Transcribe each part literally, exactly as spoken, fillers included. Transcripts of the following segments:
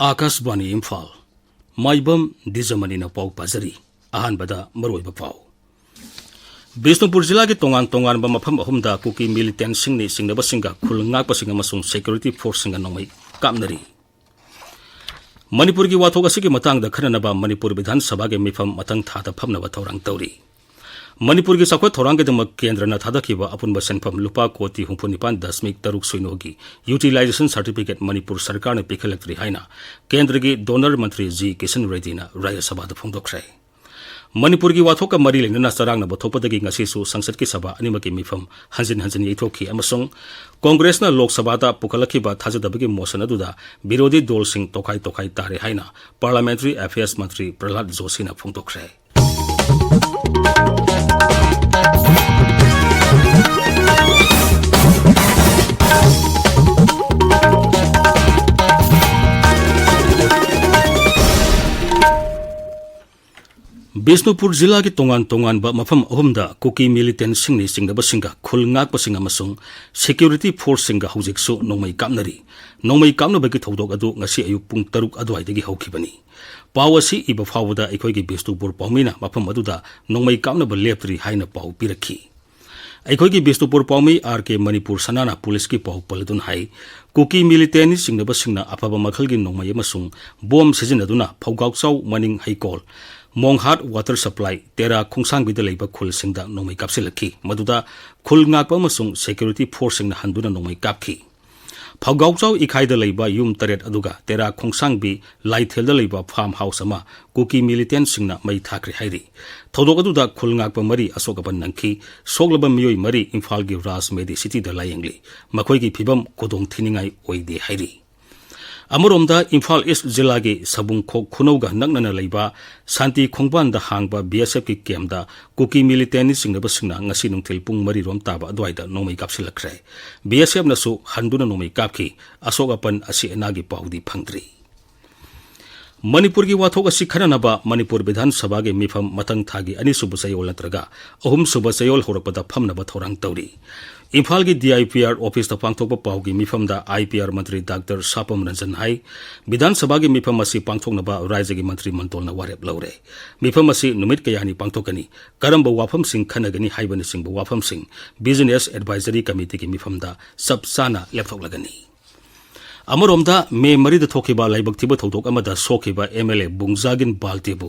ꯑꯥꯀꯥꯁꯕꯥꯅꯤ ꯏꯝꯐꯥꯜ꯫ ꯃꯥꯏꯕꯝ ꯗꯤꯖꯃꯅꯤꯅ ꯄꯥꯎ ꯄꯥꯖꯔꯤ꯫ ꯑꯍꯥꯟꯕꯗ ꯃꯔꯨꯑꯣꯏꯕ ꯄꯥꯎ꯫ ꯕꯤꯁꯅꯨꯄꯨꯔ ꯖꯤꯂꯥꯒꯤ ꯇꯣꯉꯥꯟ ꯇꯣꯉꯥꯟꯕ ꯃꯐꯝ ꯑꯍꯨꯝꯗ ꯀꯨꯀꯤ ꯃꯤꯂꯤꯇꯦꯟꯁꯤꯡꯅꯤ ꯆꯤꯡꯅꯕꯁꯤꯡꯒ ꯈꯨꯜ ꯉꯥꯛꯄꯁꯤꯡ ꯑꯃꯁꯨꯡ ꯁꯦꯀ꯭ꯌꯨꯔꯤꯇꯤ ꯐꯣꯔꯁꯁꯤꯡꯒ ꯅꯣꯡꯃꯩ ꯀꯥꯞꯅꯔꯤ꯫ ꯃꯅꯤꯄꯨꯔꯒꯤ ꯋꯥꯊꯣꯛ ꯑꯁꯤꯒꯤ ꯃꯇꯥꯡꯗ ꯈꯟꯅꯅꯕ ꯃꯅꯤꯄꯨꯔ ꯕꯤꯙꯥꯟ ꯁꯚꯥꯒꯤ ꯃꯤꯐꯝ ꯃꯊꯪ ꯊꯥꯗ ꯐꯝꯅꯕ ꯊꯧꯔꯥꯡ ꯇꯧꯔꯤ꯫ ꯃꯅꯤꯄꯨꯔꯒꯤ ꯆꯥꯎꯈꯠ ꯊꯧꯔꯥꯡꯒꯤꯗꯃꯛ ꯀꯦꯟꯗ꯭ꯔꯅ ꯊꯥꯗꯈꯤꯕ ꯑꯄꯨꯟꯕ ꯁꯦꯟꯐꯝ ꯂꯨꯄꯥ ꯀꯣꯇꯤ ꯍꯨꯝꯐꯨ ꯅꯤꯄꯥꯟ ꯗꯁꯃꯤꯛ ꯇꯔꯨꯛ ꯁꯤꯅꯣꯒꯤ ꯌꯨꯇꯤꯂꯥꯏꯖꯦꯁꯟ ꯁꯥꯔꯇꯤꯐꯤꯀꯦꯠ ꯃꯅꯤꯄꯨꯔ ꯁꯔꯀꯥꯔꯅ ꯄꯤꯈꯠꯂꯛꯇ꯭ꯔꯤ ꯍꯥꯏꯅ ꯀꯦꯟꯗ꯭ꯔꯒꯤ ꯗꯣꯅꯔ ꯃꯟꯇ꯭ꯔꯤ ꯖꯤ ꯀꯤꯁꯟ ꯔꯦꯗꯗꯤꯅ ꯔꯥꯖ꯭ꯌ ꯁꯚꯥꯗ ꯐꯣꯡꯗꯣꯛꯈ꯭ꯔꯦ꯫ ꯃꯅꯤꯄꯨꯔꯒꯤ ꯋꯥꯊꯣꯛꯀ ꯃꯔꯤ ꯂꯩꯅꯅ ꯆꯔꯥꯡꯅꯕ ꯊꯣꯛꯄꯗꯒꯤ ꯉꯁꯤꯁꯨ ꯁꯪꯁꯠꯀꯤ ꯁꯚꯥ ꯑꯅꯤꯃꯛꯀꯤ ꯃꯤꯐꯝ ꯍꯟꯖꯤꯟ ꯍꯟꯖꯤꯟ ꯌꯩꯊꯣꯛꯈꯤ ꯑꯃꯁꯨꯡ ꯀꯣꯡꯒ꯭ꯔꯦꯁꯅ ꯂꯣꯛ ꯁꯚꯥꯗ ꯄꯨꯈꯠꯂꯛꯈꯤꯕ ꯊꯥꯖꯗꯕꯒꯤ ꯃꯣꯁꯟ ꯑꯗꯨꯗ ꯕꯤꯔꯣꯙꯤ ꯗꯣꯜꯁꯤꯡ ꯇꯣꯈꯥꯏ ꯇꯣꯈꯥꯏ ꯇꯥꯔꯦ ꯍꯥꯏꯅ ꯄꯥꯔꯂꯥꯃꯦꯟꯇꯔꯤ ꯑꯦꯐꯤꯌꯔꯁ ꯃꯟꯇ꯭ꯔꯤ ꯄ꯭ꯔꯍꯂꯥꯗ ꯖꯣꯁꯤꯅ ꯐꯣꯡꯗꯣꯛꯈ꯭ꯔꯦ꯫ ꯕꯤꯁꯅꯨꯄꯨꯔ ꯖꯤꯂꯥꯒꯤ ꯇꯣꯉꯥꯟ ꯇꯣꯉꯥꯟꯕ ꯃꯐꯝ ꯑꯍꯨꯝꯗ ꯀꯨꯀꯤ ꯃꯤꯂꯤꯇꯦꯟꯁꯤꯡꯅꯤ ꯆꯤꯡꯅꯕꯁꯤꯡꯒ ꯈꯨꯜ ꯉꯥꯛꯄꯁꯤꯡ ꯑꯃꯁꯨꯡ ꯁꯦꯀ꯭ꯌꯨꯔꯤꯇꯤ ꯐꯣꯔꯁꯁꯤꯡꯒ ꯍꯧꯖꯤꯛꯁꯨ ꯅꯣꯡꯃꯩ ꯀꯥꯞꯅꯔꯤ꯫ ꯅꯣꯡꯃꯩ ꯀꯥꯞꯅꯕꯒꯤ ꯊꯧꯗꯣꯛ ꯑꯗꯨ ꯉꯁꯤ ꯑꯌꯨꯛ ꯄꯨꯡ ꯇꯔꯨꯛ ꯑꯗꯨꯋꯥꯏꯗꯒꯤ ꯍꯧꯈꯤꯕꯅꯤ꯫ ꯄꯥꯎ ꯑꯁꯤ ꯏꯕ ꯐꯥꯎꯕꯗ ꯑꯩꯈꯣꯏꯒꯤ ꯕꯤꯁꯅꯨꯄꯨꯔ ꯄꯥꯎꯃꯤꯅ ꯃꯐꯝ ꯑꯗꯨꯗ ꯅꯣꯡꯃꯩ ꯀꯥꯞꯅꯕ ꯂꯦꯞꯇ꯭ꯔꯤ ꯍꯥꯏꯅ ꯄꯥꯎ ꯄꯤꯔꯛꯈꯤ꯫ ꯑꯩꯈꯣꯏꯒꯤ ꯕꯤꯁꯅꯨꯄꯨꯔ ꯄꯥꯎꯃꯤ ꯑꯥꯔ ꯀꯦ ꯃꯅꯤꯄꯨꯔ ꯁꯅꯥꯅ ꯄꯨꯂꯤꯁꯀꯤ ꯄꯥꯎ ꯄꯜꯂꯗꯨꯅ ꯍꯥꯏ, ꯀꯨꯀꯤ ꯃꯤꯂꯤꯇꯦꯟꯅꯤ ꯆꯤꯡꯅꯕꯁꯤꯡꯅ ꯑꯐꯕ ꯃꯈꯜꯒꯤ ꯅꯣꯡꯃꯩ ꯑꯃꯁꯨꯡ ꯕꯣꯝ ꯁꯤꯖꯤꯟꯅꯗꯨꯅ ꯐꯧꯒꯥꯎꯆꯥꯎ ꯃꯅꯤꯡ ꯍꯩꯀꯣꯜ, ꯃꯣꯡꯍꯥꯠ ꯋꯥꯇꯔ ꯁꯄ꯭ꯂꯥꯏ, ꯇꯦꯔꯥ ꯈꯣꯡꯁꯥꯡꯕꯤꯗ ꯂꯩꯕ ꯈꯨꯜꯁꯤꯡꯗ ꯅꯣꯡꯃꯩ ꯀꯥꯞꯁꯤꯜꯂꯛꯈꯤ, ꯃꯗꯨꯗ ꯈꯨꯜ ꯉꯥꯛꯄ ꯑꯃꯁꯨꯡ ꯁꯦꯀ꯭ꯌꯨꯔꯤꯇꯤ ꯐꯣꯔꯁꯁꯤꯡꯅ ꯍꯟꯗꯨꯅ ꯅꯣꯡꯃꯩ ꯀꯥꯞꯈꯤ꯫ ꯐꯧꯒꯥꯎꯆꯥꯎ ꯏꯈꯥꯏꯗ ꯂꯩꯕ ꯌꯨꯝ ꯇꯔꯦꯠ ꯑꯗꯨꯒ ꯇꯦꯔꯥ ꯈꯣꯡꯁꯥꯡꯕꯤ ꯂꯥꯏꯊꯦꯜꯗ ꯂꯩꯕ ꯐꯥꯔꯝ ꯍꯥꯎꯁ ꯑꯃ ꯀꯨꯀꯤ ꯃꯤꯂꯤꯇꯦꯟꯁꯤꯡꯅ ꯃꯩ ꯊꯥꯈ꯭ꯔꯦ ꯍꯥꯏꯔꯤ꯫ ꯊꯧꯗꯣꯛ ꯑꯗꯨꯗ ꯈꯨꯜ ꯉꯥꯛꯄ ꯃꯔꯤ ꯑꯁꯣꯛ ꯑꯄꯟ ꯅꯪꯈꯤ꯫ ꯁꯣꯛꯂꯕ ꯃꯤꯑꯣꯏ ꯃꯔꯤ ꯏꯝꯐꯥꯜꯒꯤ ꯔꯥꯖ ꯃꯦꯗꯤꯁꯤꯇꯤꯗ ꯂꯥꯌꯦꯡꯂꯤ꯫ ꯃꯈꯣꯏꯒꯤ ꯐꯤꯕꯝ ꯈꯨꯗꯣꯡ ꯊꯤꯅꯤꯡꯉꯥꯏ ꯑꯣꯏꯗꯦ ꯍꯥꯏꯔꯤ꯫ ꯑꯃꯔꯣꯝꯗ, ꯏꯝꯐꯥꯜ ꯏꯁ ꯖꯤꯂꯥꯒꯤ ꯁꯕꯨꯡꯈꯣꯛ ꯈꯨꯅꯧꯒ ꯅꯛꯅꯅ ꯂꯩꯕ ꯁꯥꯟꯇꯤ ꯈꯣꯡꯕꯥꯟꯗ ꯍꯥꯡꯕ ꯕꯤ ꯑꯦꯁ ꯑꯦꯐꯀꯤ ꯀꯦꯝꯗ ꯀꯨꯀꯤ ꯃꯤꯂꯤꯇꯦꯟꯅꯤ ꯆꯤꯡꯅꯕꯁꯤꯡꯅ ꯉꯁꯤ ꯅꯨꯡꯊꯤꯜ ꯄꯨꯡ ꯃꯔꯤ ꯔꯣꯝ ꯇꯥꯕ ꯑꯗꯨꯋꯥꯏꯗ ꯅꯣꯡꯃꯩ ꯀꯥꯞꯁꯤꯜꯂꯛꯈ꯭ꯔꯦ꯫ ꯕꯤ ꯑꯦꯁ ꯑꯦꯐꯅꯁꯨ ꯍꯟꯗꯨꯅ ꯅꯣꯡꯃꯩ ꯀꯥꯞꯈꯤ꯫ ꯑꯁꯣꯛ ꯑꯄꯟ ꯑꯁꯤ ꯑꯅꯥꯒꯤ ꯄꯥꯎꯗꯤ ꯐꯪꯗ꯭ꯔꯤ꯫ ꯃꯅꯤꯄꯨꯔꯒꯤ ꯋꯥꯊꯣꯛ ꯑꯁꯤ ꯈꯟꯅꯅꯕ ꯃꯅꯤꯄꯨꯔ ꯕꯤꯙꯥꯟ ꯁꯚꯥꯒꯤ ꯃꯤꯐꯝ ꯃꯊꯪ ꯊꯥꯒꯤ ꯑꯅꯤꯁꯨꯕ ꯆꯌꯣꯜ ꯅꯠꯇ꯭ꯔꯒ ꯑꯍꯨꯝꯁꯨꯕ ꯆꯌꯣꯜ ꯍꯧꯔꯛꯄꯗ ꯐꯝꯅꯕ ꯊꯧꯔꯥꯡ ꯇꯧꯔꯤ꯫ ꯏꯝꯐꯥꯜꯒꯤ ꯗꯤ ꯑꯥꯏ ꯄꯤ ꯑꯥꯔ ꯑꯣꯐꯤꯁꯇ ꯄꯥꯡꯊꯣꯛꯄ ꯄꯥꯎꯒꯤ ꯃꯤꯐꯝꯗ I P R Mantri doctor ꯁꯥꯄꯝ Ranjan ꯍꯥꯏ, ꯕꯤꯙꯥꯟ ꯁꯚꯥꯒꯤ ꯃꯤꯐꯝ ꯑꯁꯤ ꯄꯥꯡꯊꯣꯛꯅꯕ ꯔꯥꯖ꯭ꯌꯒꯤ ꯃꯟꯇ꯭ꯔꯤ ꯃꯟꯗꯣꯜꯅ ꯋꯥꯔꯦꯞ ꯂꯧꯔꯦ꯫ ꯃꯤꯐꯝ ꯑꯁꯤ ꯅꯨꯃꯤꯠ ꯀꯌꯥꯅꯤ ꯄꯥꯡꯊꯣꯛꯀꯅꯤ, ꯀꯔꯝꯕ ꯋꯥꯐꯝꯁꯤꯡ ꯈꯟꯅꯒꯅꯤ ꯍꯥꯏꯕꯅꯆꯤꯡꯕ ꯋꯥꯐꯝꯁꯤꯡ ꯕꯤꯖꯤꯅꯦꯁ ꯑꯦꯗꯚꯥꯏꯖꯔꯤ ꯀꯃꯤꯇꯤꯒꯤ ꯃꯤꯐꯝꯗ ꯆꯞ ꯆꯥꯅ ꯂꯦꯞꯊꯣꯛꯂꯒꯅꯤ꯫ ꯑꯃꯔꯣꯝꯗ, ꯃꯦ ꯃꯔꯤꯗ ꯊꯣꯛꯈꯤꯕ ꯂꯥꯏꯕꯛ ꯊꯤꯕ ꯊꯧꯗꯣꯛ ꯑꯃꯗ ꯁꯣꯛꯈꯤꯕ ꯑꯦꯝ ꯑꯦꯜ ꯑꯦ ꯕꯨꯡꯖꯥꯒꯤꯟ ꯕꯥꯜꯇꯦꯕꯨ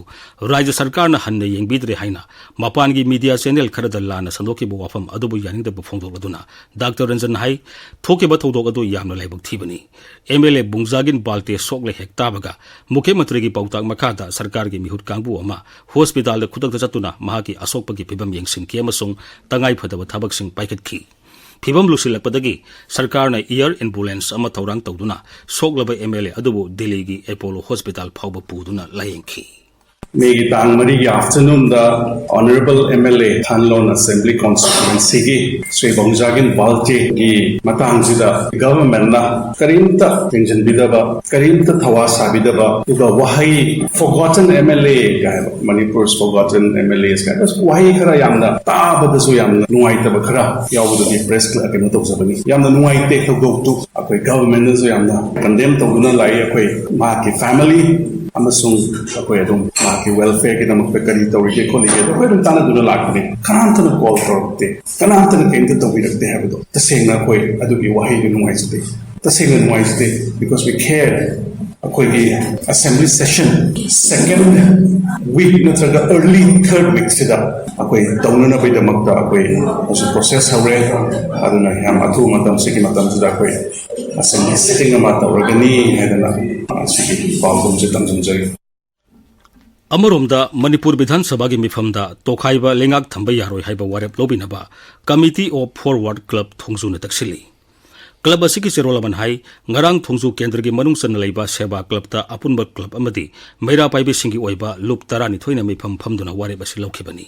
ꯔꯥꯖ꯭ꯌ ꯁꯔꯀꯥꯔꯅ ꯍꯟꯅ ꯌꯦꯡꯕꯤꯗ꯭ꯔꯦ ꯍꯥꯏꯅ ꯃꯄꯥꯟꯒꯤ ꯃꯤꯗꯤꯌꯥ ꯆꯦꯅꯦꯜ ꯈꯔꯗ ꯂꯥꯟꯅ ꯁꯟꯗꯣꯛꯈꯤꯕ ꯋꯥꯐꯝ ꯑꯗꯨꯕꯨ ꯌꯥꯅꯤꯡꯗꯕ ꯐꯣꯡꯗꯣꯛꯂꯗꯨꯅ ꯗꯥꯛꯇꯔ ꯔꯟꯖꯟ ꯍꯥꯏ, ꯊꯣꯛꯈꯤꯕ ꯊꯧꯗꯣꯛ ꯑꯗꯨ ꯌꯥꯝꯅ ꯂꯥꯏꯕꯛ ꯊꯤꯕꯅꯤ꯫ ꯑꯦꯝ ꯑꯦꯜ ꯑꯦ ꯕꯨꯡꯖꯥꯒꯤꯟ ꯕꯥꯜꯇꯦ ꯁꯣꯛꯂꯦ ꯍꯦꯛ ꯇꯥꯕꯒ ꯃꯨꯈ꯭ꯌ ꯃꯟꯇ꯭ꯔꯤꯒꯤ ꯄꯥꯎꯇꯥꯛ ꯃꯈꯥꯗ ꯁꯔꯀꯥꯔꯒꯤ ꯃꯤꯍꯨꯠ ꯀꯥꯡꯕꯨ ꯑꯃ ꯍꯣꯁꯄꯤꯇꯥꯜꯗ ꯈꯨꯗꯛꯇ ꯆꯠꯇꯨꯅ ꯃꯍꯥꯛꯀꯤ ꯑꯁꯣꯛꯄꯒꯤ ꯐꯤꯕꯝ ꯌꯦꯡꯁꯤꯟꯈꯤ ꯑꯃꯁꯨꯡ ꯇꯉꯥꯏ ꯐꯗꯕ ꯊꯕꯛꯁꯤꯡ ꯄꯥꯏꯈꯠꯈꯤ꯫ ꯐꯤꯕꯝ ꯂꯨꯁꯤꯜꯂꯛꯄꯗꯒꯤ ꯁꯔꯀꯥꯔꯅ ꯑꯦꯌꯔ ꯑꯦꯝꯕꯨꯂꯦꯟꯁ ꯑꯃ ꯊꯧꯔꯥꯡ ꯇꯧꯗꯨꯅ ꯁꯣꯛꯂꯕ ꯑꯦꯝ ꯑꯦꯜ ꯑꯦ ꯑꯗꯨꯕꯨ ꯗꯤꯜꯂꯤꯒꯤ ꯑꯦꯄꯣꯂꯣ ꯍꯣꯁꯄꯤꯇꯥꯜ ꯐꯥꯎꯕ ꯄꯨꯗꯨꯅ ꯂꯥꯌꯦꯡꯈꯤ꯫ ꯃꯦꯒꯤ ꯇꯥꯡ ꯃꯔꯤꯒꯤ ꯑꯥꯐꯇꯔꯅꯨꯟꯗ honourable M L A Thanlon assembly ꯀꯣꯟꯁꯇꯤꯇ꯭ꯋꯦꯟꯁꯤꯒꯤ ꯁ꯭ꯔꯤ ꯕꯣꯡꯖꯥꯒꯤꯟ ꯕꯥꯜꯇꯦꯒꯤ ꯃꯇꯥꯡꯁꯤꯗ ꯒꯚꯔꯟꯃꯦꯟꯠꯅ ꯀꯔꯤꯝꯇ ꯌꯦꯡꯁꯤꯟꯕꯤꯗꯕ, ꯀꯔꯤꯝꯇ ꯊꯋꯥ ꯁꯥꯕꯤꯗꯕ, ꯑꯗꯨꯒ ꯋꯥꯍꯩ "forgotten M L A" ꯀꯥꯏꯕ, "Manipur's forgotten M L As" ꯀꯥꯏꯕ ꯋꯥꯍꯩ ꯈꯔ ꯌꯥꯝꯅ ꯇꯥꯕꯗꯁꯨ ꯌꯥꯝꯅ ꯅꯨꯡꯉꯥꯏꯇꯕ ꯈꯔ ꯌꯥꯎꯕꯗꯨꯒꯤ ꯄ꯭ꯔꯦꯁ ꯀꯩꯅꯣ ꯇꯧꯖꯕꯅꯤ꯫ ꯌꯥꯝꯅ ꯅꯨꯡꯉꯥꯏꯇꯦ ꯊꯧꯗꯣꯛꯇꯨ꯫ ꯑꯩꯈꯣꯏ ꯒꯚꯔꯟꯃꯦꯟꯠꯅꯁꯨ ꯌꯥꯝꯅ ꯀꯟꯗꯦꯝ ꯇꯧꯗꯨꯅ ꯂꯥꯛꯏ꯫ ꯑꯩꯈꯣꯏ ꯃꯍꯥꯛꯀꯤ ꯐꯦꯃꯤꯂꯤ ꯑꯃꯁꯨꯡ ꯑꯩꯈꯣꯏ ꯑꯗꯨꯝ ꯃꯍꯥꯛꯀꯤ ꯋꯦꯜꯐꯤꯌꯔꯒꯤꯗꯃꯛꯇ ꯀꯔꯤ ꯇꯧꯔꯤꯒꯦ ꯈꯣꯠꯂꯤꯒꯦ ꯑꯗꯣ ꯑꯩꯈꯣꯏ ꯑꯗꯨꯝ ꯇꯥꯟꯅꯗꯨꯅ ꯂꯥꯛꯄꯅꯤ꯫ ꯀꯅꯥꯝꯇꯅ ꯀꯣꯜ ꯇꯧꯔꯛꯇꯦ, ꯀꯅꯥꯝꯇꯅ ꯀꯔꯤꯝꯇ ꯇꯧꯕꯤꯔꯛꯇꯦ ꯍꯥꯏꯕꯗꯣ ꯇꯁꯦꯡꯅ ꯑꯩꯈꯣꯏ ꯑꯗꯨꯒꯤ ꯋꯥꯍꯩꯗꯨ ꯅꯨꯡꯉꯥꯏꯖꯗꯦ, ꯇꯁꯦꯡꯅ ꯅꯨꯡꯉꯥꯏꯖꯗꯦ꯫ Because we care. ꯑꯩꯈꯣꯏꯒꯤ ꯑꯦꯁꯦꯝꯕ꯭ꯂꯤ ꯁꯦꯁꯟ ꯁꯦꯀꯦꯟ ꯋꯤꯛ ꯅꯠꯇ꯭ꯔꯒ ꯑꯔꯂꯤ ꯊꯔꯗ ꯋꯤꯛꯁꯤꯗ ꯑꯩꯈꯣꯏ ꯇꯧꯅꯅꯕꯒꯤꯗꯃꯛꯇ ꯑꯩꯈꯣꯏ ꯍꯧꯖꯤꯛ ꯄ꯭ꯔꯣꯁꯦꯁ ꯍꯧꯔꯦ꯫ ꯑꯗꯨꯅ ꯌꯥꯝ ꯑꯊꯨꯕ ꯃꯇꯝꯁꯤꯒꯤ ꯃꯇꯝꯁꯤꯗ ꯑꯩꯈꯣꯏ ꯑꯁꯦꯡꯕ ꯁꯤꯇꯤꯡ ꯑꯃ ꯇꯧꯔꯒꯅꯤ ꯍꯥꯏꯗꯅ ꯑꯁꯤꯒꯤ ꯄꯥꯎꯗꯝꯁꯦ ꯇꯝꯖꯅꯤꯡꯖꯔꯤ꯫ ꯑꯃꯔꯣꯝꯗ, ꯃꯅꯤꯄꯨꯔ ꯕꯤꯙꯥꯟ ꯁꯚꯥꯒꯤ ꯃꯤꯐꯝꯗ ꯇꯣꯈꯥꯏꯕ ꯂꯩꯉꯥꯛ ꯊꯝꯕ ꯌꯥꯔꯣꯏ ꯍꯥꯏꯕ ꯋꯥꯔꯦꯞ ꯂꯧꯕꯤꯅꯕ Committee of Forward Club ꯊꯣꯡꯖꯨꯅ ꯇꯛꯁꯤꯜꯂꯤ꯫ ꯀ꯭ꯂꯕ ꯑꯁꯤꯒꯤ ꯆꯦꯔꯣꯜ ꯑꯃꯅ ꯍꯥꯏ, ꯉꯔꯥꯡ ꯊꯣꯡꯖꯨ ꯀꯦꯟꯗ꯭ꯔꯒꯤ ꯃꯅꯨꯡ ꯆꯟꯅ ꯂꯩꯕ ꯁꯦꯕꯥ ꯀ꯭ꯂꯕꯇ ꯑꯄꯨꯟꯕ ꯀ꯭ꯂꯕ ꯑꯃꯗꯤ ꯃꯩꯔꯥ ꯄꯥꯏꯕꯤꯁꯤꯡꯒꯤ ꯑꯣꯏꯕ ꯂꯨꯞ ꯇꯔꯥꯅꯤꯊꯣꯏꯅ ꯃꯤꯐꯝ ꯐꯝꯗꯨꯅ ꯋꯥꯔꯦꯞ ꯑꯁꯤ ꯂꯧꯈꯤꯕꯅꯤ꯫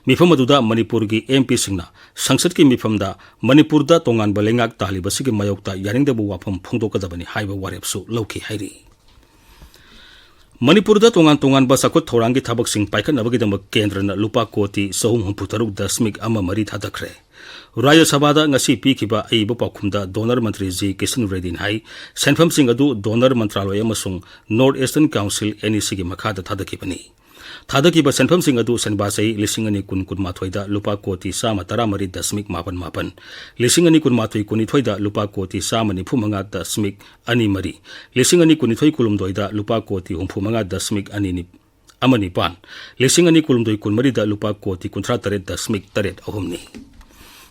ꯃꯤꯐꯝ ꯑꯗꯨꯗ ꯃꯅꯤꯄꯨꯔꯒꯤ ꯑꯦꯝ ꯄꯤꯁꯤꯡꯅ ꯁꯪꯁꯠꯀꯤ ꯃꯤꯐꯝꯗ ꯃꯅꯤꯄꯨꯔꯗ ꯇꯣꯉꯥꯟꯕ ꯂꯩꯉꯥꯛ ꯇꯥꯍꯜꯂꯤꯕꯁꯤꯒꯤ ꯃꯥꯌꯣꯛꯇ ꯌꯥꯅꯤꯡꯗꯕ ꯋꯥꯐꯝ ꯐꯣꯡꯗꯣꯛꯀꯗꯕꯅꯤ ꯍꯥꯏꯕ ꯋꯥꯔꯦꯞꯁꯨ ꯂꯧꯈꯤ ꯍꯥꯏꯔꯤ꯫ ꯃꯅꯤꯄꯨꯔꯗ ꯇꯣꯉꯥꯟ ꯇꯣꯉꯥꯟꯕ ꯆꯥꯎꯈꯠ ꯊꯧꯔꯥꯡꯒꯤ ꯊꯕꯛꯁꯤꯡ ꯄꯥꯏꯈꯠꯅꯕꯒꯤꯗꯃꯛ ꯀꯦꯟꯗ꯭ꯔꯅ ꯂꯨꯄꯥ ꯀꯣꯇꯤ ꯆꯍꯨꯝ ꯍꯨꯝꯐꯨ ꯇꯔꯨꯛ ꯗꯁꯃꯤꯛ ꯑꯃ ꯃꯔꯤ ꯊꯥꯗꯈ꯭ꯔꯦ꯫ ꯔꯥꯖ꯭ꯌ ꯁꯚꯥꯗ ꯉꯁꯤ ꯄꯤꯈꯤꯕ ꯑꯏꯕ ꯄꯥꯎꯈꯨꯝꯗ ꯗꯣꯅꯔ ꯃꯟꯇ꯭ꯔꯤ ꯖꯤ ꯀꯤꯁꯟ ꯔꯦꯗꯗꯤꯅ ꯍꯥꯏ, ꯁꯦꯟꯐꯝꯁꯤꯡ ꯑꯗꯨ ꯗꯣꯅꯔ ꯃꯟꯇ꯭ꯔꯥꯂꯣꯏ ꯑꯃꯁꯨꯡ north eastern council, N E ꯁꯤꯒꯤ ꯃꯈꯥꯗ ꯊꯥꯗꯈꯤꯕꯅꯤ꯫ ꯊꯥꯗꯈꯤꯕ ꯁꯦꯟꯐꯝꯁꯤꯡ ꯑꯗꯨ ꯁꯦꯟꯕꯥ ꯆꯍꯤ ꯂꯤꯁꯤꯡ ꯑꯅꯤ ꯀꯨꯟ ꯀꯨꯟꯃꯥꯊꯣꯏꯗ ꯂꯨꯄꯥ ꯀꯣꯇꯤ ꯆꯥꯝꯃ ꯇꯔꯥꯃꯔꯤ ꯗꯁꯃꯤꯛ ꯃꯥꯄꯟ ꯃꯥꯄꯟ, ꯂꯤꯁꯤꯡ ꯑꯅꯤ ꯀꯨꯟꯃꯥꯊꯣꯏ ꯀꯨꯟꯅꯤꯊꯣꯏꯗ ꯂꯨꯄꯥ ꯀꯣꯇꯤ ꯆꯥꯝꯃ ꯅꯤꯐꯨ ꯃꯉꯥ ꯗꯁꯃꯤꯛ ꯑꯅꯤ ꯃꯔꯤ, ꯂꯤꯁꯤꯡ ꯑꯅꯤ ꯀꯨꯟꯅꯤꯊꯣꯏ ꯀꯨꯟꯍꯨꯝꯗꯣꯏꯗ ꯂꯨꯄꯥ ꯀꯣꯇꯤ ꯍꯨꯝꯐꯨ ꯃꯉꯥ ꯗꯁꯃꯤꯛ ꯑꯅꯤ ꯑꯃ ꯅꯤꯄꯥꯟ, ꯂꯤꯁꯤꯡ ꯑꯅꯤ ꯀꯨꯟꯍꯨꯝꯗꯣꯏ ꯀꯨꯟꯃꯔꯤꯗ ꯂꯨꯄꯥ ꯀꯣꯇꯤ ꯀꯨꯟꯊ꯭ꯔꯥ ꯇꯔꯦꯠ ꯗꯁꯃꯤꯛ ꯇꯔꯦꯠ ꯑꯍꯨꯝꯅꯤ꯫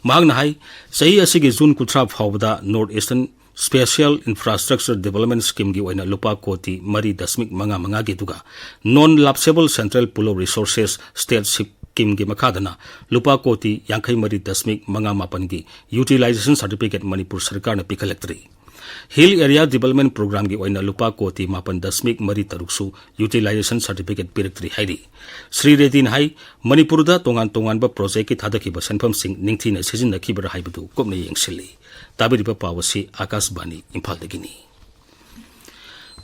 ꯃꯍꯥꯛꯅ ꯍꯥꯏ, ꯆꯍꯤ ꯑꯁꯤꯒꯤ ꯖꯨꯟ ꯀꯨꯟꯊ꯭ꯔꯥ ꯐꯥꯎꯕꯗ north eastern special infrastructure development ꯁ꯭ꯀꯤꯝꯒꯤ ꯑꯣꯏꯅ ꯂꯨꯄꯥ ꯀꯣꯇꯤ ꯃꯔꯤ ꯗꯁꯃꯤꯛ ꯃꯉꯥ ꯃꯉꯥꯒꯤ, ꯑꯗꯨꯒ non lapsable central pool of resources state ꯁ꯭ꯀꯤꯝꯒꯤ ꯃꯈꯥꯗꯅ ꯂꯨꯄꯥ ꯀꯣꯇꯤ ꯌꯥꯡꯈꯩ ꯃꯔꯤ ꯗꯁꯃꯤꯛ ꯃꯉꯥ ꯃꯥꯄꯟꯒꯤ ꯌꯨꯇꯤꯂꯥꯏꯖꯦꯁꯟ ꯁꯥꯔꯇꯤꯐꯤꯀꯦꯠ ꯃꯅꯤꯄꯨꯔ ꯁꯔꯀꯥꯔꯅ ꯄꯤꯈꯠꯂꯛꯇ꯭ꯔꯤ꯫ ꯍꯤꯜ ꯑꯦꯔꯤꯌꯥ ꯗꯤꯕꯦꯂꯞꯃꯦꯟ ꯄ꯭ꯔꯣꯒ꯭ꯔꯥꯝꯒꯤ ꯑꯣꯏꯅ ꯂꯨꯄꯥ ꯀꯣꯇꯤ ꯃꯥꯄꯟ ꯗꯁꯃꯤꯛ ꯃꯔꯤ ꯇꯔꯨꯛꯁꯨ ꯌꯨꯇꯤꯂꯥꯏꯖꯦꯁꯟ ꯁꯥꯔꯇꯤꯐꯤꯀꯦꯠ ꯄꯤꯔꯛꯇ꯭ꯔꯤ ꯍꯥꯏꯔꯤ꯫ ꯁ꯭ꯔꯤ ꯔꯦꯗꯗꯤꯅ ꯍꯥꯏ, ꯃꯅꯤꯄꯨꯔꯗ ꯇꯣꯉꯥꯟ ꯇꯣꯉꯥꯟꯕ ꯄ꯭ꯔꯣꯖꯦꯛꯀꯤ ꯊꯥꯗꯈꯤꯕ ꯁꯦꯟꯐꯝꯁꯤꯡ ꯅꯤꯡꯊꯤꯅ ꯁꯤꯖꯤꯟꯅꯈꯤꯕ꯭ꯔꯥ ꯍꯥꯏꯕꯗꯨ ꯀꯨꯞꯅ ꯌꯦꯡꯁꯤꯜꯂꯤ꯫ ꯇꯥꯕꯤꯔꯤꯕ ꯄꯥꯎ ꯑꯁꯤ ꯑꯥꯀꯥꯁꯕꯥꯅꯤ ꯏꯝꯐꯥꯜꯗꯒꯤꯅꯤ꯫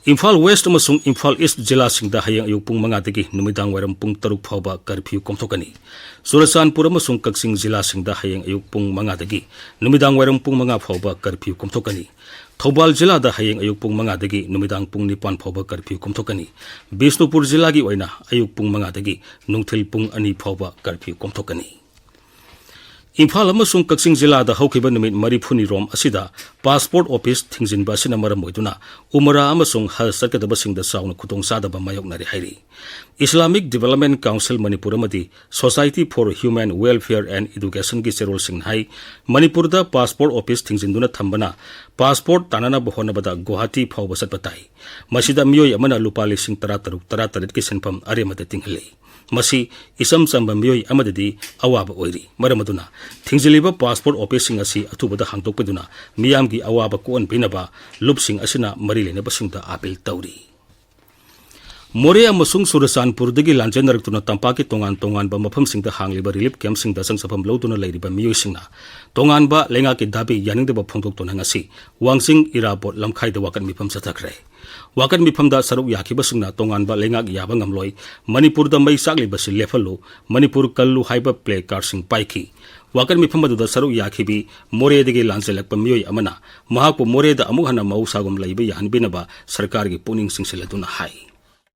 ꯏꯝꯐꯥꯜ ꯋꯦꯁ꯭ꯠ ꯑꯃꯁꯨꯡ ꯏꯝꯐꯥꯜ ꯏꯁ꯭ꯠ ꯖꯤꯂꯥꯁꯤꯡꯗ ꯍꯌꯦꯡ ꯑꯌꯨꯛ ꯄꯨꯡ ꯃꯉꯥꯗꯒꯤ ꯅꯨꯃꯤꯗꯥꯡ ꯋꯥꯏꯔꯝ ꯄꯨꯡ ꯇꯔꯨꯛ ꯐꯥꯎꯕ ꯀꯔꯐ꯭ꯌꯨ ꯀꯣꯝꯊꯣꯛꯀꯅꯤ꯫ ꯆꯨꯔꯆꯥꯟꯄꯨꯔ ꯑꯃꯁꯨꯡ ꯀꯛꯆꯤꯡ ꯖꯤꯂꯥꯁꯤꯡꯗ ꯍꯌꯦꯡ ꯑꯌꯨꯛ ꯄꯨꯡ ꯃꯉꯥꯗꯒꯤ ꯅꯨꯃꯤꯗꯥꯡ ꯋꯥꯏꯔꯝ ꯄꯨꯡ ꯃꯉꯥ ꯐꯥꯎꯕ ꯀꯔꯐ꯭ꯌꯨ ꯀꯣꯝꯊꯣꯛꯀꯅꯤ꯫ ꯊꯧꯕꯥꯜ ꯖꯤꯂꯥꯗ ꯍꯌꯦꯡ ꯑꯌꯨꯛ ꯄꯨꯡ ꯃꯉꯥꯗꯒꯤ ꯅꯨꯃꯤꯗꯥꯡ ꯄꯨꯡ ꯅꯤꯄꯥꯟ ꯐꯥꯎꯕ ꯀꯔꯐ꯭ꯌꯨ ꯀꯣꯝꯊꯣꯛꯀꯅꯤ꯫ ꯕꯤꯁꯅꯨꯄꯨꯔ ꯖꯤꯂꯥꯒꯤ ꯑꯣꯏꯅ ꯑꯌꯨꯛ ꯄꯨꯡ ꯃꯉꯥꯗꯒꯤ ꯅꯨꯡꯊꯤꯜ ꯄꯨꯡ ꯑꯅꯤ ꯐꯥꯎꯕ ꯀꯔꯐ꯭ꯌꯨ ꯀꯣꯝꯊꯣꯛꯀꯅꯤ꯫ ꯏꯝꯐꯥꯜ ꯑꯃꯁꯨꯡ ꯀꯛꯆꯤꯡ ꯖꯤꯂꯥꯗ ꯍꯧꯈꯤꯕ ꯅꯨꯃꯤꯠ ꯃꯔꯤꯐꯨꯅꯤꯔꯣꯝ ꯑꯁꯤꯗ ꯄꯥꯁꯄꯣꯔꯠ ꯑꯣꯐꯤꯁ ꯊꯤꯡꯖꯤꯟꯕ ꯑꯁꯤꯅ ꯃꯔꯝ ꯑꯣꯏꯗꯨꯅ ꯎꯃꯔꯥ ꯑꯃꯁꯨꯡ ꯍꯖ ꯆꯠꯀꯗꯕꯁꯤꯡꯗ ꯆꯥꯎꯅ ꯈꯨꯗꯣꯡꯆꯥꯗꯕ ꯃꯥꯌꯣꯛꯅꯔꯦ ꯍꯥꯏꯔꯤ꯫ Islamic Development Council ꯃꯅꯤꯄꯨꯔ ꯑꯃꯗꯤ Society for Human Welfare and Educationꯒꯤ ꯆꯦꯔꯣꯜꯁꯤꯡꯅ ꯍꯥꯏ, ꯃꯅꯤꯄꯨꯔꯗ ꯄꯥꯁꯄꯣꯔꯠ ꯑꯣꯐꯤꯁ ꯊꯤꯡꯖꯤꯟꯗꯨꯅ ꯊꯝꯕꯅ ꯄꯥꯁꯄꯣꯔꯠ ꯇꯥꯟꯅꯅꯕ ꯍꯣꯠꯅꯕꯗ ꯒꯨꯋꯥꯍꯥꯇꯤ ꯐꯥꯎꯕ ꯆꯠꯄ ꯇꯥꯏ꯫ ꯃꯁꯤꯗ ꯃꯤꯑꯣꯏ ꯑꯃꯅ ꯂꯨꯄꯥ ꯂꯤꯁꯤꯡ ꯇꯔꯥ ꯇꯔꯨꯛ, ꯇꯔꯥ ꯇꯔꯦꯠꯀꯤ ꯁꯦꯟꯐꯝ ꯑꯔꯦꯝꯕꯗ ꯇꯤꯡꯍꯜꯂꯤ꯫ ꯃꯁꯤ ꯏꯆꯝ ꯆꯝꯕ ꯃꯤꯑꯣꯏ ꯑꯃꯗꯗꯤ ꯑꯋꯥꯕ ꯑꯣꯏꯔꯤ꯫ ꯃꯔꯝ ꯑꯗꯨꯅ ꯊꯤꯡꯖꯤꯜꯂꯤꯕ ꯄꯥꯁꯄꯣꯔꯠ ꯑꯣꯐꯤꯁꯁꯤꯡ ꯑꯁꯤ ꯑꯊꯨꯕꯗ ꯍꯥꯡꯗꯣꯛꯄꯤꯗꯨꯅ ꯃꯤꯌꯥꯝꯒꯤ ꯑꯋꯥꯕ ꯀꯣꯛꯍꯟꯕꯤꯅꯕ ꯂꯨꯞꯁꯤꯡ ꯑꯁꯤꯅ ꯃꯔꯤ ꯂꯩꯅꯕꯁꯤꯡꯗ ꯑꯥꯄꯤꯜ ꯇꯧꯔꯤ꯫ ꯃꯣꯔꯦ ꯑꯃꯁꯨꯡ ꯆꯨꯔꯆꯥꯟꯄꯨꯔꯗꯒꯤ ꯂꯥꯟꯖꯦꯟꯅꯔꯛꯇꯨꯅ ꯇꯝꯄꯥꯛꯀꯤ ꯇꯣꯉꯥꯟ ꯇꯣꯉꯥꯟꯕ ꯃꯐꯝꯁꯤꯡꯗ ꯍꯥꯡꯂꯤꯕ ꯔꯤꯂꯤꯐ ꯀꯦꯝꯞꯁꯤꯡꯗ ꯆꯪꯖꯐꯝ ꯂꯧꯗꯨꯅ ꯂꯩꯔꯤꯕ ꯃꯤꯑꯣꯏꯁꯤꯡꯅ ꯇꯣꯉꯥꯟꯕ ꯂꯩꯉꯥꯛꯀꯤ ꯗꯥꯕꯤ ꯌꯥꯅꯤꯡꯗꯕ ꯐꯣꯡꯗꯣꯛꯇꯨꯅ ꯉꯁꯤ ꯋꯥꯡꯖꯤꯡ ꯏꯔꯥꯕꯣꯠ ꯂꯝꯈꯥꯏꯗ ꯋꯥꯀꯠ ꯃꯤꯐꯝ ꯆꯠꯊꯈ꯭ꯔꯦ꯫ ꯋꯥꯀꯠ ꯃꯤꯐꯝꯗ ꯁꯔꯨꯛ ꯌꯥꯈꯤꯕꯁꯤꯡꯅ ꯇꯣꯉꯥꯟꯕ ꯂꯩꯉꯥꯛ ꯌꯥꯕ ꯉꯝꯂꯣꯏ, ꯃꯅꯤꯄꯨꯔꯗ ꯃꯩ ꯆꯥꯛꯂꯤꯕꯁꯤ ꯂꯦꯞꯍꯜꯂꯨ, ꯃꯅꯤꯄꯨꯔ ꯀꯜꯂꯨ ꯍꯥꯏꯕ ꯄ꯭ꯂꯦ ꯀꯥꯔꯗꯁꯤꯡ ꯄꯥꯏꯈꯤ꯫ ꯋꯥꯀꯠ ꯃꯤꯐꯝ ꯑꯗꯨꯗ ꯁꯔꯨꯛ ꯌꯥꯈꯤꯕꯤ ꯃꯣꯔꯦꯗꯒꯤ ꯂꯥꯟꯖꯦꯜꯂꯛꯄ ꯃꯤꯑꯣꯏ ꯑꯃꯅ ꯃꯍꯥꯛꯄꯨ ꯃꯣꯔꯦꯗ ꯑꯃꯨꯛ ꯍꯟꯅ ꯃꯍꯧꯁꯥꯒꯨꯝ ꯂꯩꯕ ꯌꯥꯍꯟꯕꯤꯅꯕ ꯁꯔꯀꯥꯔꯒꯤ ꯄꯨꯛꯅꯤꯡ ꯆꯤꯡꯁꯤꯜꯂꯗꯨꯅ ꯍꯥꯏ꯫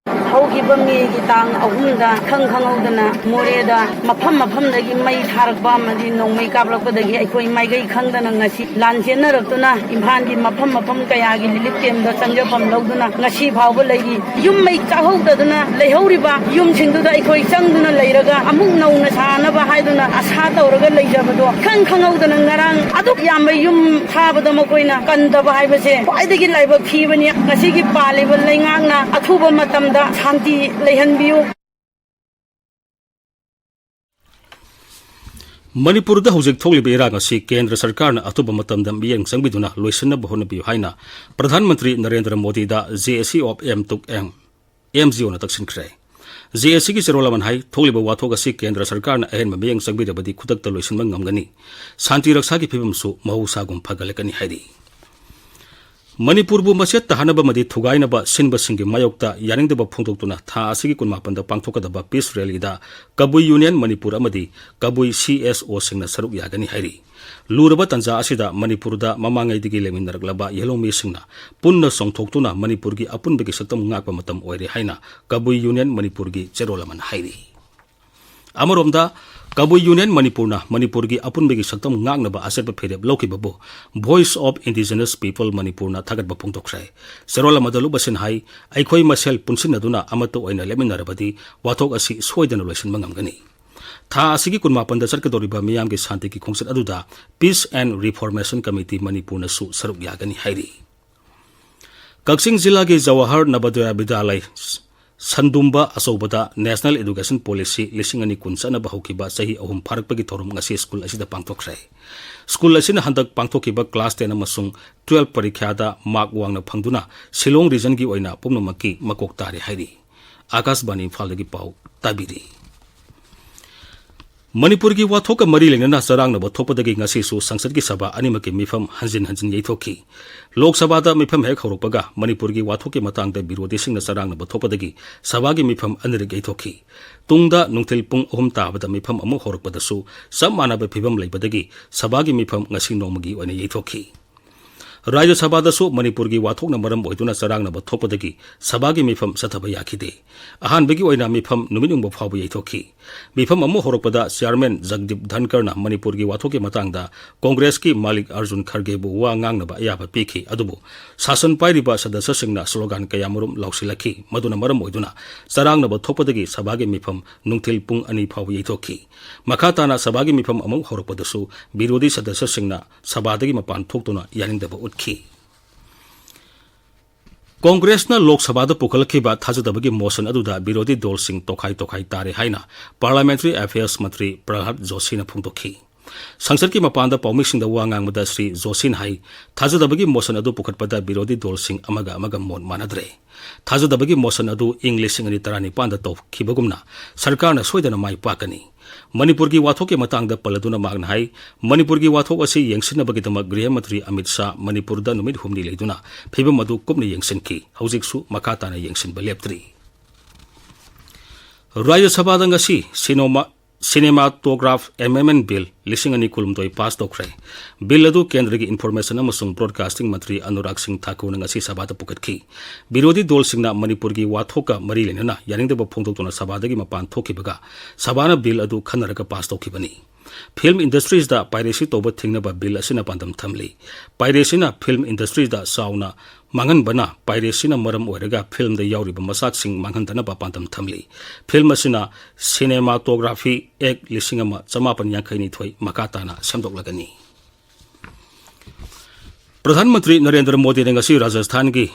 ꯍꯧꯈꯤꯕ ꯃꯦꯒꯤ ꯇꯥꯡ ꯑꯍꯨꯝꯗ ꯈꯪ ꯈꯪꯍꯧꯗꯅ ꯃꯣꯔꯦꯗ ꯃꯐꯝ ꯃꯐꯝꯗꯒꯤ ꯃꯩ ꯊꯥꯔꯛꯄ ꯑꯃꯗꯤ ꯅꯣꯡꯃꯩ ꯀꯥꯞꯂꯛꯄꯗꯒꯤ ꯑꯩꯈꯣꯏ ꯃꯥꯏꯀꯩ ꯈꯪꯗꯅ ꯉꯁꯤ ꯂꯥꯟ ꯆꯦꯟꯅꯔꯛꯇꯨꯅ ꯏꯝꯐꯥꯜꯒꯤ ꯃꯐꯝ ꯃꯐꯝ ꯀꯌꯥꯒꯤ ꯔꯤꯂꯤꯐ ꯀꯦꯝꯗ ꯆꯪꯖꯐꯝ ꯂꯧꯗꯨꯅ ꯉꯁꯤ ꯐꯥꯎꯕ ꯂꯩꯔꯤ꯫ ꯌꯨꯝ ꯃꯩ ꯆꯥꯛꯍꯧꯗꯗꯨꯅ ꯂꯩꯍꯧꯔꯤꯕ ꯌꯨꯝꯁꯤꯡꯗꯨꯗ ꯑꯩꯈꯣꯏ ꯆꯪꯗꯨꯅ ꯂꯩꯔꯒ ꯑꯃꯨꯛ ꯅꯧꯅ ꯁꯥꯅꯕ ꯍꯥꯏꯗꯨꯅ ꯑꯁꯥ ꯇꯧꯔꯒ ꯂꯩꯖꯕꯗꯣ ꯈꯪ ꯈꯪꯍꯧꯗꯅ ꯉꯔꯥꯡ ꯑꯗꯨꯛ ꯌꯥꯝꯕ ꯌꯨꯝ ꯊꯥꯕꯗ ꯃꯈꯣꯏꯅ ꯀꯟꯗꯕ ꯍꯥꯏꯕꯁꯦ ꯈ꯭ꯋꯥꯏꯗꯒꯤ ꯂꯥꯏꯕꯛ ꯊꯤꯕꯅꯤ꯫ ꯉꯁꯤꯒꯤ ꯄꯥꯜꯂꯤꯕ ꯂꯩꯉꯥꯛꯅ ꯑꯊꯨꯕ ꯃꯇꯝꯗ ꯁꯥꯟꯇꯤ ꯂꯩꯍꯟꯕꯤꯌꯨ꯫ ꯃꯅꯤꯄꯨꯔꯗ ꯍꯧꯖꯤꯛ ꯊꯣꯛꯂꯤꯕ ꯏꯔꯥꯡ ꯑꯁꯤ ꯀꯦꯟꯗ꯭ꯔ ꯁꯔꯀꯥꯔꯅ ꯑꯊꯨꯕ ꯃꯇꯝꯗ ꯃꯤꯠꯌꯦꯡ ꯆꯪꯕꯤꯗꯨꯅ ꯂꯣꯏꯁꯤꯟꯅꯕ ꯍꯣꯠꯅꯕꯤꯌꯨ ꯍꯥꯏꯅ Pradhan Mantri Narendra ꯃꯣꯗꯤꯗ J A C of M ꯇꯨꯛ ꯑꯦꯝ, ꯑꯦꯝ ꯖꯤ ꯑꯣꯅ ꯇꯛꯁꯤꯟꯈ꯭ꯔꯦ꯫ ꯖꯦ ꯑꯦ ꯁꯤꯒꯤ ꯆꯦꯔꯣꯜ ꯑꯃꯅ ꯍꯥꯏ, ꯊꯣꯛꯂꯤꯕ ꯋꯥꯊꯣꯛ ꯑꯁꯤ ꯀꯦꯟꯗ꯭ꯔ ꯁꯔꯀꯥꯔꯅ ꯑꯍꯦꯟꯕ ꯃꯤꯠꯌꯦꯡ ꯆꯪꯕꯤꯔꯕꯗꯤ ꯈꯨꯗꯛꯇ ꯂꯣꯏꯁꯤꯟꯕ ꯉꯝꯒꯅꯤ, ꯁꯥꯟꯇꯤ ꯔꯛꯁꯥꯒꯤ ꯐꯤꯕꯝꯁꯨ ꯃꯍꯧꯁꯥꯒꯨꯝ ꯐꯒꯠꯂꯛꯀꯅꯤ ꯍꯥꯏꯔꯤ꯫ ꯃꯅꯤꯄꯨꯔꯕꯨ ꯃꯆꯦꯠ ꯇꯥꯍꯟꯅꯕ ꯑꯃꯗꯤ ꯊꯨꯒꯥꯏꯅꯕ ꯁꯤꯟꯕꯁꯤꯡꯒꯤ ꯃꯥꯌꯣꯛꯇ ꯌꯥꯅꯤꯡꯗꯕ ꯐꯣꯡꯗꯣꯛꯇꯨꯅ ꯊꯥ ꯑꯁꯤꯒꯤ ꯀꯨꯟꯃꯥꯄꯟꯗ ꯄꯥꯡꯊꯣꯛꯀꯗꯕ ꯄꯤꯁ ꯔꯦꯂꯤꯗ ꯀꯕꯨꯏ ꯌꯨꯅꯤꯌꯟ ꯃꯅꯤꯄꯨꯔ ꯑꯃꯗꯤ ꯀꯕꯨꯏ ꯁꯤ ꯑꯦꯁ ꯑꯣꯁꯤꯡꯅ ꯁꯔꯨꯛ ꯌꯥꯒꯅꯤ ꯍꯥꯏꯔꯤ꯫ ꯂꯨꯔꯕ ꯇꯥꯟꯖꯥ ꯑꯁꯤꯗ ꯃꯅꯤꯄꯨꯔꯗ ꯃꯃꯥꯡꯉꯩꯗꯒꯤ ꯂꯩꯃꯤꯟꯅꯔꯛꯂꯕ ꯌꯦꯜꯍꯧꯃꯤꯁꯤꯡꯅ ꯄꯨꯟꯅ ꯆꯣꯡꯊꯣꯛꯇꯨꯅ ꯃꯅꯤꯄꯨꯔꯒꯤ ꯑꯄꯨꯟꯕꯒꯤ ꯁꯛꯇꯝ ꯉꯥꯛꯄ ꯃꯇꯝ ꯑꯣꯏꯔꯦ ꯍꯥꯏꯅ ꯀꯕꯨꯏ ꯌꯨꯅꯤꯌꯟ ꯃꯅꯤꯄꯨꯔꯒꯤ ꯆꯦꯔꯣꯜ ꯑꯃꯅ ꯍꯥꯏꯔꯤ꯫ ꯑꯃꯔꯣꯝꯗ, ꯀꯕꯨꯏ ꯌꯨꯅꯤꯌꯟ ꯃꯅꯤꯄꯨꯔꯅ ꯃꯅꯤꯄꯨꯔꯒꯤ ꯑꯄꯨꯟꯕꯒꯤ ꯁꯛꯇꯝ ꯉꯥꯛꯅꯕ ꯑꯆꯦꯠꯄ ꯐꯤꯔꯦꯞ ꯂꯧꯈꯤꯕꯕꯨ Voice of Indigenous People ꯃꯅꯤꯄꯨꯔꯅ ꯊꯥꯒꯠꯄ ꯐꯣꯡꯗꯣꯛꯈ꯭ꯔꯦ꯫ ꯆꯦꯔꯣꯜ ꯑꯃꯗ ꯂꯨꯞ ꯑꯁꯤꯅ ꯍꯥꯏ, ꯑꯩꯈꯣꯏ ꯃꯁꯦꯜ ꯄꯨꯟꯁꯤꯟꯅꯗꯨꯅ ꯑꯃꯠꯇ ꯑꯣꯏꯅ ꯂꯦꯞꯃꯤꯟꯅꯔꯕꯗꯤ ꯋꯥꯊꯣꯛ ꯑꯁꯤ ꯁꯣꯏꯗꯅ ꯂꯣꯏꯁꯤꯟꯕ ꯉꯝꯒꯅꯤ꯫ ꯊꯥ ꯑꯁꯤꯒꯤ ꯀꯨꯟꯃꯥꯄꯟꯗ ꯆꯠꯀꯗꯧꯔꯤꯕ ꯃꯤꯌꯥꯝꯒꯤ ꯁꯥꯟꯇꯤꯒꯤ ꯈꯣꯡꯆꯠ ꯑꯗꯨꯗ Peace and Reformation Committee ꯃꯅꯤꯄꯨꯔꯅꯁꯨ ꯁꯔꯨꯛ ꯌꯥꯒꯅꯤ ꯍꯥꯏꯔꯤ꯫ ꯀꯛꯆꯤꯡ ꯖꯤꯂꯥꯒꯤ ꯖꯋꯥꯍꯔ ꯅꯕꯣꯗꯌ ꯕꯤꯗ꯭ꯌꯥꯂꯌ ꯁꯟꯗꯨꯝꯕ ꯑꯆꯧꯕꯗ National Education Policy ꯂꯤꯁꯤꯡ ꯑꯅꯤ ꯀꯨꯟ ꯆꯠꯅꯕ ꯍꯧꯈꯤꯕ ꯆꯍꯤ ꯑꯍꯨꯝ ꯐꯥꯔꯛꯄꯒꯤ ꯊꯧꯔꯝ ꯉꯁꯤ ꯁ꯭ꯀꯨꯜ ꯑꯁꯤꯗ ꯄꯥꯡꯊꯣꯛꯈ꯭ꯔꯦ꯫ ꯁ꯭ꯀꯨꯜ ꯑꯁꯤꯅ ꯍꯟꯗꯛ ꯄꯥꯡꯊꯣꯛꯈꯤꯕ class ten ꯑꯃꯁꯨꯡ twelve ꯄꯔꯤꯈ꯭ꯌꯥꯗ mark ꯋꯥꯡꯅ ꯐꯪꯗꯨꯅ ꯁꯤꯂꯣꯡ regionꯒꯤ ꯑꯣꯏꯅ ꯄꯨꯝꯅꯃꯛꯀꯤ ꯃꯀꯣꯛ ꯇꯥꯔꯦ ꯍꯥꯏꯔꯤ꯫ ꯑꯥꯀꯥꯁꯕꯥꯅꯤ ꯏꯝꯐꯥꯜꯗꯒꯤ ꯄꯥꯎ ꯇꯥꯕꯤꯔꯤ꯫ ꯃꯅꯤꯄꯨꯔꯒꯤ ꯋꯥꯊꯣꯛꯀ ꯃꯔꯤ ꯂꯩꯅꯅ ꯆꯔꯥꯡꯅꯕ ꯊꯣꯛꯄꯗꯒꯤ ꯉꯁꯤꯁꯨ ꯁꯪꯁꯠꯀꯤ ꯁꯚꯥ ꯑꯅꯤꯃꯛꯀꯤ ꯃꯤꯐꯝ ꯍꯟꯖꯤꯟ ꯍꯟꯖꯤꯟ ꯌꯩꯊꯣꯛꯈꯤ꯫ ꯂꯣꯛ ꯁꯚꯥꯗ ꯃꯤꯐꯝ ꯍꯦꯛ ꯍꯧꯔꯛꯄꯒ ꯃꯅꯤꯄꯨꯔꯒꯤ ꯋꯥꯊꯣꯛꯀꯤ ꯃꯇꯥꯡꯗ ꯕꯤꯔꯣꯙꯤꯁꯤꯡꯅ ꯆꯔꯥꯡꯅꯕ ꯊꯣꯛꯄꯗꯒꯤ ꯁꯚꯥꯒꯤ ꯃꯤꯐꯝ ꯑꯅꯤꯔꯛ ꯌꯩꯊꯣꯛꯈꯤ꯫ ꯇꯨꯡꯗ ꯅꯨꯡꯊꯤꯜ ꯄꯨꯡ ꯑꯍꯨꯝ ꯇꯥꯕꯗ ꯃꯤꯐꯝ ꯑꯃꯨꯛ ꯍꯧꯔꯛꯄꯗꯁꯨ ꯆꯞ ꯃꯥꯟꯅꯕ ꯐꯤꯕꯝ ꯂꯩꯕꯗꯒꯤ ꯁꯚꯥꯒꯤ ꯃꯤꯐꯝ ꯉꯁꯤ ꯅꯣꯡꯃꯒꯤ ꯑꯣꯏꯅ ꯌꯩꯊꯣꯛꯈꯤ꯫ ꯔꯥꯖ꯭ꯌ ꯁꯚꯥꯗꯁꯨ ꯃꯅꯤꯄꯨꯔꯒꯤ ꯋꯥꯊꯣꯛꯅ ꯃꯔꯝ ꯑꯣꯏꯗꯨꯅ ꯆꯔꯥꯡꯅꯕ ꯊꯣꯛꯄꯗꯒꯤ ꯁꯚꯥꯒꯤ ꯃꯤꯐꯝ ꯆꯠꯊꯕ ꯌꯥꯈꯤꯗꯦ꯫ ꯑꯍꯥꯟꯕꯒꯤ ꯑꯣꯏꯅ ꯃꯤꯐꯝ ꯅꯨꯃꯤꯠ ꯌꯨꯡꯕ ꯐꯥꯎꯕ ꯌꯩꯊꯣꯛꯈꯤ꯫ ꯃꯤꯐꯝ ꯑꯃ ꯍꯧꯔꯛꯄꯗ ꯆꯤꯌꯥꯔꯃꯦꯟ ꯖꯒꯗꯤꯞ ꯙꯟꯀꯔꯅ ꯃꯅꯤꯄꯨꯔꯒꯤ ꯋꯥꯊꯣꯛꯀꯤ ꯃꯇꯥꯡꯗ ꯀꯣꯡꯒ꯭ꯔꯦꯁꯀꯤ ꯃꯥꯂꯤꯛ ꯑꯔꯖꯨꯟ ꯈꯔꯒꯦꯕꯨ ꯋꯥ ꯉꯥꯡꯅꯕ ꯑꯌꯥꯕ ꯄꯤꯈꯤ꯫ ꯑꯗꯨꯕꯨ ꯁꯥꯁꯟ ꯄꯥꯏꯔꯤꯕ ꯁꯗꯁ꯭ꯌꯁꯤꯡꯅ ꯁ꯭ꯂꯣꯒꯥꯟ ꯀꯌꯥꯃꯔꯨꯝ ꯂꯥꯎꯁꯤꯜꯂꯛꯈꯤ꯫ ꯃꯗꯨꯅ ꯃꯔꯝ ꯑꯣꯏꯗꯨꯅ ꯆꯔꯥꯡꯅꯕ ꯊꯣꯛꯄꯗꯒꯤ ꯁꯚꯥꯒꯤ ꯃꯤꯐꯝ ꯅꯨꯡꯊꯤꯜ ꯄꯨꯡ ꯑꯅꯤ ꯐꯥꯎꯕ ꯌꯩꯊꯣꯛꯈꯤ꯫ ꯃꯈꯥ ꯇꯥꯅ ꯁꯚꯥꯒꯤ ꯃꯤꯐꯝ ꯑꯃꯨꯛ ꯍꯧꯔꯛꯄꯗꯁꯨ ꯕꯤꯔꯣꯙꯤ ꯁꯗꯁ꯭ꯌꯁꯤꯡꯅ ꯁꯚꯥꯗꯒꯤ ꯃꯄꯥꯟ ꯊꯣꯛꯇꯨꯅ ꯌꯥꯅꯤꯡꯗꯕ ꯎꯠꯈꯤ꯫ ꯀꯣꯡꯒ꯭ꯔꯦꯁꯅ ꯂꯣꯛ ꯁꯚꯥꯗ ꯄꯨꯈꯠꯂꯛꯈꯤꯕ ꯊꯥꯖꯗꯕꯒꯤ ꯃꯣꯁꯟ ꯑꯗꯨꯗ ꯕꯤꯔꯣꯙꯤ ꯗꯣꯜꯁꯤꯡ ꯇꯣꯈꯥꯏ ꯇꯣꯈꯥꯏ ꯇꯥꯔꯦ ꯍꯥꯏꯅ ꯄꯥꯔꯂꯤꯌꯥꯃꯦꯟꯇꯔꯤ ꯑꯦꯐꯤꯌꯔꯁ ꯃꯟꯇ꯭ꯔꯤ ꯄ꯭ꯔꯍ꯭ꯂꯥꯗ ꯖꯣꯁꯤꯅ ꯐꯣꯡꯗꯣꯛꯈꯤ꯫ ꯁꯪꯁꯠꯀꯤ ꯃꯄꯥꯟꯗ ꯄꯥꯎꯃꯤꯁꯤꯡꯗ ꯋꯥ ꯉꯥꯡꯕꯗ ꯁ꯭ꯔꯤ ꯖꯣꯁꯤꯅ ꯍꯥꯏ, ꯊꯥꯖꯗꯕꯒꯤ ꯃꯣꯁꯟ ꯑꯗꯨ ꯄꯨꯈꯠꯄꯗ ꯕꯤꯔꯣꯙꯤ ꯗꯣꯜꯁꯤꯡ ꯑꯃꯒ ꯑꯃꯒ ꯃꯣꯠ ꯃꯥꯟꯅꯗ꯭ꯔꯦ꯫ ꯊꯥꯖꯗꯕꯒꯤ ꯃꯣꯁꯟ ꯑꯗꯨ ꯏꯪ ꯂꯤꯁꯤꯡ ꯑꯅꯤ ꯇꯔꯥꯅꯤꯄꯥꯟꯗ ꯇꯧꯈꯤꯕꯒꯨꯝꯅ ꯁꯔꯀꯥꯔꯅ ꯁꯣꯏꯗꯅ ꯃꯥꯏ ꯄꯥꯛꯀꯅꯤ꯫ ꯃꯅꯤꯄꯨꯔꯒꯤ ꯋꯥꯊꯣꯛꯀꯤ ꯃꯇꯥꯡꯗ ꯄꯜꯂꯗꯨꯅ ꯃꯍꯥꯛꯅ ꯍꯥꯏ, ꯃꯅꯤꯄꯨꯔꯒꯤ ꯋꯥꯊꯣꯛ ꯑꯁꯤ ꯌꯦꯡꯁꯤꯟꯅꯕꯒꯤꯗꯃꯛ ꯒ꯭ꯔꯤꯍ ꯃꯟꯇ꯭ꯔꯤ ꯑꯃꯤꯠ ꯁꯥꯍ ꯃꯅꯤꯄꯨꯔꯗ ꯅꯨꯃꯤꯠ ꯍꯨꯝꯅꯤ ꯂꯩꯗꯨꯅ ꯐꯤꯕꯝ ꯑꯗꯨ ꯀꯨꯞꯅ ꯌꯦꯡꯁꯤꯟꯈꯤ꯫ ꯍꯧꯖꯤꯛꯁꯨ ꯃꯈꯥ ꯇꯥꯅ ꯌꯦꯡꯁꯤꯟꯕ ꯂꯦꯞꯇ꯭ꯔꯤ꯫ ꯔꯥꯖ꯭ꯌ ꯁꯚꯥꯗ ꯉꯁꯤ ꯁꯤꯅꯣꯃꯥ-, ꯁꯤꯅꯦꯃꯥꯇꯣꯒ꯭ꯔꯥꯐ ꯑꯦꯃꯦꯟꯗꯃꯦꯟꯠ ꯕꯤꯜ ꯂꯤꯁꯤꯡ ꯑꯅꯤ ꯀꯨꯟꯍꯨꯝꯗꯣꯏ ꯄꯥꯁ ꯇꯧꯈ꯭ꯔꯦ꯫ ꯕꯤꯜ ꯑꯗꯨ ꯀꯦꯟꯗ꯭ꯔꯒꯤ ꯏꯟꯐꯣꯔꯃꯦꯁꯟ ꯑꯃꯁꯨꯡ ꯕ꯭ꯔꯣꯗꯀꯥꯁꯇꯤꯡ ꯃꯟꯇ꯭ꯔꯤ ꯑꯅꯨꯔꯥꯒ ꯁꯤꯡ ꯊꯥꯀꯨꯔꯅ ꯉꯁꯤ ꯁꯚꯥꯗ ꯄꯨꯈꯠꯈꯤ꯫ ꯕꯤꯔꯣꯙꯤ ꯗꯣꯜꯁꯤꯡꯅ ꯃꯅꯤꯄꯨꯔꯒꯤ ꯋꯥꯊꯣꯛꯀ ꯃꯔꯤ ꯂꯩꯅꯅ ꯌꯥꯅꯤꯡꯗꯕ ꯐꯣꯡꯗꯣꯛꯇꯨꯅ ꯁꯚꯥꯗꯒꯤ ꯃꯄꯥꯟ ꯊꯣꯛꯈꯤꯕꯒ ꯁꯚꯥꯅ ꯕꯤꯜ ꯑꯗꯨ ꯈꯟꯅꯔꯒ ꯄꯥꯁ ꯇꯧꯈꯤꯕꯅꯤ꯫ ꯐꯤꯜꯝ ꯏꯟꯗꯁꯇ꯭ꯔꯤꯁꯇ ꯄꯥꯏꯔꯦꯁꯤ ꯇꯧꯕ ꯊꯤꯡꯅꯕ ꯕꯤꯜ ꯑꯁꯤꯅ ꯄꯥꯟꯗꯝ ꯊꯝꯂꯤ꯫ ꯄꯥꯏꯔꯦꯁꯤꯅ ꯐꯤꯜꯝ ꯏꯟꯗꯁꯇ꯭ꯔꯤꯗ ꯆꯥꯎꯅ ꯃꯥꯡꯍꯟꯕꯅ ꯄꯥꯏꯔꯦꯁꯤꯅ ꯃꯔꯝ ꯑꯣꯏꯔꯒ ꯐꯤꯜꯝꯗ ꯌꯥꯎꯔꯤꯕ ꯃꯆꯥꯛꯁꯤꯡ ꯃꯥꯡꯍꯟꯗꯅꯕ ꯄꯥꯟꯗꯝ ꯊꯝꯂꯤ꯫ ꯐꯤꯜꯝ ꯑꯁꯤꯅ ꯁꯤꯅꯦꯃꯥꯇꯣꯒ꯭ꯔꯥꯐꯤ ꯑꯦꯛ ꯂꯤꯁꯤꯡ ꯑꯃ ꯆꯃꯥꯄꯟ ꯌꯥꯡꯈꯩ ꯅꯤꯊꯣꯏ ꯃꯈꯥ ꯇꯥꯅ ꯁꯦꯝꯗꯣꯛꯂꯒꯅꯤ꯫ ꯄ꯭ꯔꯙꯥꯟ ꯃꯟꯇ꯭ꯔꯤ ꯅꯔꯦꯟꯗ꯭ꯔ ꯃꯣꯗꯤꯅ ꯉꯁꯤ ꯔꯥꯖꯁꯊꯥꯟꯒꯤ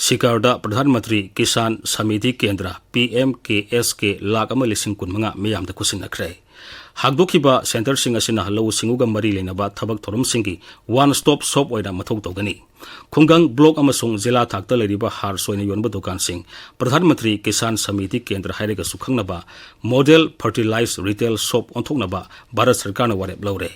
ꯁꯤꯀꯔꯗ ꯄ꯭ꯔꯙꯥꯟ ꯃꯟꯇ꯭ꯔꯤ ꯀꯤꯁꯥꯟ ꯁꯃꯤꯙꯤ ꯀꯦꯟꯗ꯭ꯔ, ꯄꯤ ꯑꯦꯝ ꯀꯦ ꯑꯦꯁ ꯀꯦ, ꯂꯥꯈ ꯑꯃ ꯂꯤꯁꯤꯡ ꯀꯨꯟꯃꯉꯥ ꯃꯤꯌꯥꯝꯗ ꯈꯨꯠꯁꯤꯟꯅꯈ꯭ꯔꯦ꯫ ꯍꯥꯡꯗꯣꯛꯈꯤꯕ ꯁꯦꯟꯇꯔꯁꯤꯡ ꯑꯁꯤꯅ ꯂꯧꯎ ꯁꯤꯡꯎꯒ ꯃꯔꯤ ꯂꯩꯅꯕ ꯊꯕꯛ ꯊꯧꯔꯝꯁꯤꯡꯒꯤ ꯋꯥꯟ ꯁ꯭ꯇꯣꯞ ꯁꯣꯞ ꯑꯣꯏꯅ ꯃꯊꯧ ꯇꯧꯒꯅꯤ꯫ ꯈꯨꯡꯒꯪ, ꯕ꯭ꯂꯣꯛ ꯑꯃꯁꯨꯡ ꯖꯤꯂꯥ ꯊꯥꯛꯇ ꯂꯩꯔꯤꯕ ꯍꯥꯔ ꯁꯣꯏꯅ ꯌꯣꯟꯕ ꯗꯨꯀꯥꯟꯁꯤꯡ ꯄ꯭ꯔꯙꯥꯟ ꯃꯟꯇ꯭ꯔꯤ ꯀꯤꯁꯥꯟ ꯁꯃꯤꯙꯤ ꯀꯦꯟꯗ꯭ꯔ ꯍꯥꯏꯔꯒꯁꯨ ꯈꯪꯅꯕ ꯃꯣꯗꯦꯜ ꯐꯔꯇꯤꯂꯥꯏꯖ ꯔꯤꯇꯦꯜ ꯁꯣꯞ ꯑꯣꯟꯊꯣꯛꯅꯕ ꯚꯥꯔꯠ ꯁꯔꯀꯥꯔꯅ ꯋꯥꯔꯦꯞ ꯂꯧꯔꯦ꯫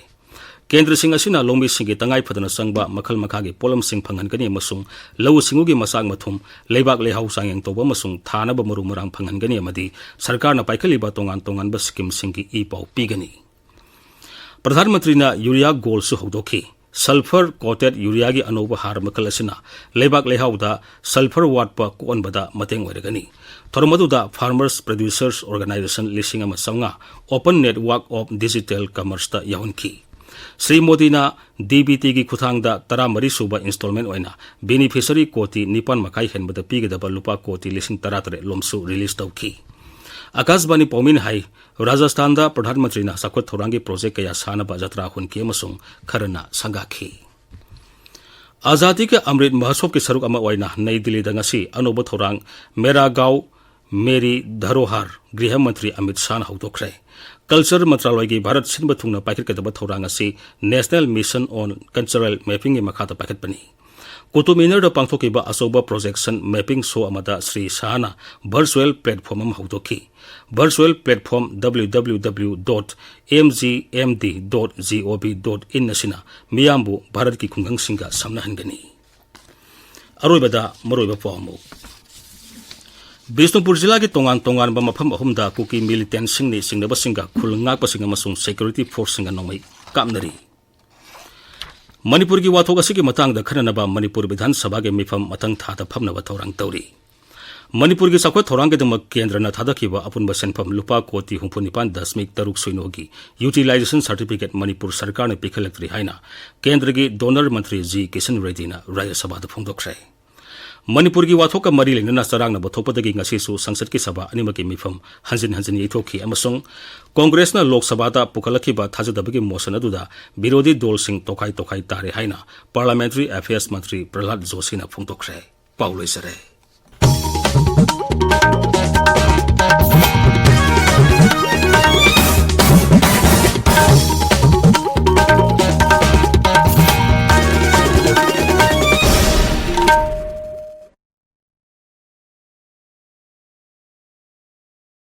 ꯀꯦꯟꯗ꯭ꯔꯁꯤꯡ ꯑꯁꯤꯅ ꯂꯧꯃꯤꯁꯤꯡꯒꯤ ꯇꯉꯥꯏ ꯐꯗꯅ ꯆꯪꯕ ꯃꯈꯜ ꯃꯈꯥꯒꯤ ꯄꯣꯠꯂꯝꯁꯤꯡ ꯐꯪꯍꯟꯒꯅꯤ ꯑꯃꯁꯨꯡ ꯂꯧꯎ ꯁꯤꯡꯎꯒꯤ ꯃꯆꯥꯛ ꯃꯊꯨꯝ, ꯂꯩꯕꯥꯛ ꯂꯩꯍꯥꯎ ꯆꯥꯡꯌꯦꯡ ꯇꯧꯕ ꯑꯃꯁꯨꯡ ꯊꯥꯅꯕ ꯃꯔꯨ ꯃꯔꯥꯡ ꯐꯪꯍꯟꯒꯅꯤ ꯑꯃꯗꯤ ꯁꯔꯀꯥꯔꯅ ꯄꯥꯏꯈꯠꯂꯤꯕ ꯇꯣꯉꯥꯟ ꯇꯣꯉꯥꯟꯕ ꯁ꯭ꯀꯤꯝꯁꯤꯡꯒꯤ ꯏ ꯄꯥꯎ ꯄꯤꯒꯅꯤ꯫ ꯄ꯭ꯔꯙꯥꯟ ꯃꯟꯇ꯭ꯔꯤꯅ ꯌꯨꯔꯤꯌꯥ ꯒꯣꯜꯁꯨ ꯍꯧꯗꯣꯛꯈꯤ꯫ ꯁꯜꯐꯔ ꯀꯣꯇꯦꯠ ꯌꯨꯔꯤꯌꯥꯒꯤ ꯑꯅꯧꯕ ꯍꯥꯔ ꯃꯈꯜ ꯑꯁꯤꯅ ꯂꯩꯕꯥꯛ ꯂꯩꯍꯥꯎꯗ ꯁꯜꯐꯔ ꯋꯥꯠꯄ ꯀꯣꯛꯍꯟꯕꯗ ꯃꯇꯦꯡ ꯑꯣꯏꯔꯒꯅꯤ꯫ ꯊꯧꯔꯝ ꯑꯗꯨꯗ Farmers Producers Organization ꯂꯤꯁꯤꯡ ꯑꯃ ꯆꯥꯝꯃꯉꯥ, Open Network of Digital Commerceꯇ ꯌꯥꯎꯍꯟꯈꯤ꯫ Shri ꯃꯣꯗꯤꯅ ꯗꯤꯕꯤꯇꯤꯒꯤ ꯈꯨꯠꯊꯥꯡꯗ ꯇꯔꯥꯃꯔꯤ ꯁꯨꯕ ꯏꯟꯁꯇꯣꯜꯃꯦꯟ ꯑꯣꯏꯅ ꯕꯦꯅꯤꯐꯤꯁꯔꯤ ꯀꯣꯇꯤ ꯅꯤꯄꯥꯟ ꯃꯈꯥꯏ ꯍꯦꯟꯕꯗ ꯄꯤꯒꯗꯕ ꯂꯨꯄꯥ ꯀꯣꯇꯤ ꯂꯤꯁꯤꯡ ꯇꯔꯥꯇꯔꯦꯠ ꯂꯣꯝꯁꯨ ꯔꯤꯂꯤꯖ ꯇꯧꯈꯤ꯫ ꯑꯀꯥꯁꯕꯥꯅꯤ ꯄꯥꯎꯃꯤꯅ ꯍꯥꯏ, ꯔꯥꯖꯁꯊꯥꯟꯗ ꯄ꯭ꯔꯙꯥꯟ ꯃꯟꯇ꯭ꯔꯤꯅ ꯆꯥꯎꯈꯠ ꯊꯧꯔꯥꯡꯒꯤ ꯄ꯭ꯔꯣꯖꯦꯛ ꯀꯌꯥ ꯁꯥꯅꯕ ꯖꯇ꯭ꯔꯥ ꯍꯨꯟꯈꯤ ꯑꯃꯁꯨꯡ ꯈꯔꯅ ꯁꯪꯒꯥꯈꯤ꯫ ꯑꯖꯥꯗꯤ ꯀꯤ ꯑꯃ꯭ꯔꯤꯠ ꯃꯍꯣꯠꯁꯣꯕꯀꯤ ꯁꯔꯨꯛ ꯑꯃ ꯑꯣꯏꯅ ꯅꯩ ꯗꯤꯜꯂꯤꯗ ꯉꯁꯤ ꯑꯅꯧꯕ ꯊꯧꯔꯥꯡ ꯃꯦꯔꯥ ꯒꯥꯎ ꯃꯦꯔꯤ ꯙꯔꯣꯍꯔ ꯒ꯭ꯔꯤꯍ ꯃꯟꯇ꯭ꯔꯤ ꯑꯃꯤꯠ ꯁꯥꯍꯅ ꯍꯧꯗꯣꯛꯈ꯭ꯔꯦ꯫ ꯀꯜꯆꯔ ꯃꯟꯇ꯭ꯔꯥꯂꯣꯏꯒꯤ ꯚꯥꯔꯠ ꯁꯤꯟꯕ ꯊꯨꯡꯅ ꯄꯥꯏꯈꯠꯀꯗꯕ ꯊꯧꯔꯥꯡ ꯑꯁꯤ National Mission on Cultural Mappingꯒꯤ ꯃꯈꯥꯗ ꯄꯥꯏꯈꯠꯄꯅꯤ꯫ ꯀꯨꯇꯨꯕ ꯃꯤꯅꯔꯗ ꯄꯥꯡꯊꯣꯛꯈꯤꯕ ꯑꯆꯧꯕ ꯄ꯭ꯔꯣꯖꯦꯛꯁꯟ ꯃꯦꯄꯤꯡ ꯁꯣ ꯑꯃꯗ ꯁ꯭ꯔꯤ ꯁꯥꯍꯅ ꯚꯔꯆꯨꯋꯦꯜ ꯄ꯭ꯂꯦꯠꯐꯣꯝ ꯑꯃ ꯍꯧꯗꯣꯛꯈꯤ꯫ Virtual platform W W W dot M G M D dot gov dot in ꯑꯁꯤꯅ ꯃꯤꯌꯥꯝꯕꯨ ꯚꯥꯔꯠꯀꯤ ꯈꯨꯡꯒꯪꯁꯤꯡꯒ ꯁꯝꯅꯍꯟꯒꯅꯤ꯫ ꯑꯔꯣꯏꯕꯗ ꯃꯔꯨꯑꯣꯏꯕ ꯄꯥꯎ ꯑꯃꯨꯛ꯫ ꯕꯤꯁꯅꯨꯄꯨꯔ ꯖꯤꯂꯥꯒꯤ ꯇꯣꯉꯥꯟ ꯇꯣꯉꯥꯟꯕ ꯃꯐꯝ ꯑꯍꯨꯝꯗ ꯀꯨꯀꯤ ꯃꯤꯂꯤꯇꯦꯟꯁꯤꯡꯅꯤ ꯆꯤꯡꯅꯕꯁꯤꯡꯒ ꯈꯨꯜ ꯉꯥꯛꯄꯁꯤꯡ ꯑꯃꯁꯨꯡ ꯁꯦꯀ꯭ꯌꯨꯔꯤꯇꯤ ꯐꯣꯔꯁꯁꯤꯡꯒ ꯅꯣꯡꯃꯩ ꯀꯥꯞꯅꯔꯤ꯫ ꯃꯅꯤꯄꯨꯔꯒꯤ ꯋꯥꯊꯣꯛ ꯑꯁꯤꯒꯤ ꯃꯇꯥꯡꯗ ꯈꯟꯅꯅꯕ ꯃꯅꯤꯄꯨꯔ ꯕꯤꯙꯥꯟ ꯁꯚꯥꯒꯤ ꯃꯤꯐꯝ ꯃꯊꯪ ꯊꯥꯗ ꯐꯝꯅꯕ ꯊꯧꯔꯥꯡ ꯇꯧꯔꯤ꯫ ꯃꯅꯤꯄꯨꯔꯒꯤ ꯆꯥꯎꯈꯠ ꯊꯧꯔꯥꯡꯒꯤꯗꯃꯛ ꯀꯦꯟꯗ꯭ꯔꯅ ꯊꯥꯗꯈꯤꯕ ꯑꯄꯨꯟꯕ ꯁꯦꯟꯐꯝ ꯂꯨꯄꯥ ꯀꯣꯇꯤ ꯍꯨꯝꯐꯨ ꯅꯤꯄꯥꯟ ꯗꯁꯃꯤꯛ ꯇꯔꯨꯛ ꯁꯤꯅꯣꯒꯤ ꯌꯨꯇꯤꯂꯥꯏꯖꯦꯁꯟ ꯁꯥꯔꯇꯤꯐꯤꯀꯦꯠ ꯃꯅꯤꯄꯨꯔ ꯁꯔꯀꯥꯔꯅ ꯄꯤꯈꯠꯂꯛꯇ꯭ꯔꯤ ꯍꯥꯏꯅ ꯀꯦꯟꯗ꯭ꯔꯒꯤ ꯗꯣꯅꯔ ꯃꯟꯇ꯭ꯔꯤ ꯖꯤ ꯀꯤꯁꯟ ꯔꯦꯗꯤꯅ ꯔꯥꯖ꯭ꯌ ꯁꯚꯥꯗ ꯐꯣꯡꯗꯣꯛꯈ꯭ꯔꯦ꯫ ꯃꯅꯤꯄꯨꯔꯒꯤ ꯋꯥꯊꯣꯛꯀ ꯃꯔꯤ ꯂꯩꯅꯅ ꯆꯔꯥꯡꯅꯕ ꯊꯣꯛꯄꯗꯒꯤ ꯉꯁꯤꯁꯨ ꯁꯪꯁꯠꯀꯤ ꯁꯚꯥ ꯑꯅꯤꯃꯛꯀꯤ ꯃꯤꯐꯝ ꯍꯟꯖꯤꯟ ꯍꯟꯖꯤꯟ ꯌꯩꯊꯣꯛꯈꯤ ꯑꯃꯁꯨꯡ ꯀꯣꯡꯒ꯭ꯔꯦꯁꯅ ꯂꯣꯛ ꯁꯚꯥꯗ ꯄꯨꯈꯠꯂꯛꯈꯤꯕ ꯊꯥꯖꯗꯕꯒꯤ ꯃꯣꯁꯟ ꯑꯗꯨꯗ ꯕꯤꯔꯣꯙꯤ ꯗꯣꯜꯁꯤꯡ ꯇꯣꯈꯥꯏ ꯇꯣꯈꯥꯏ ꯇꯥꯔꯦ ꯍꯥꯏꯅ ꯄꯥꯔꯂꯥꯃꯦꯟꯇꯔꯤ ꯑꯦꯐꯤꯌꯔꯁ ꯃꯟꯇ꯭ꯔꯤ ꯄ꯭ꯔꯍꯂꯥꯗ ꯖꯣꯁꯤꯅ ꯐꯣꯡꯗꯣꯛꯈ꯭ꯔꯦ꯫ ꯄꯥꯎ ꯂꯣꯏꯖꯔꯦ꯫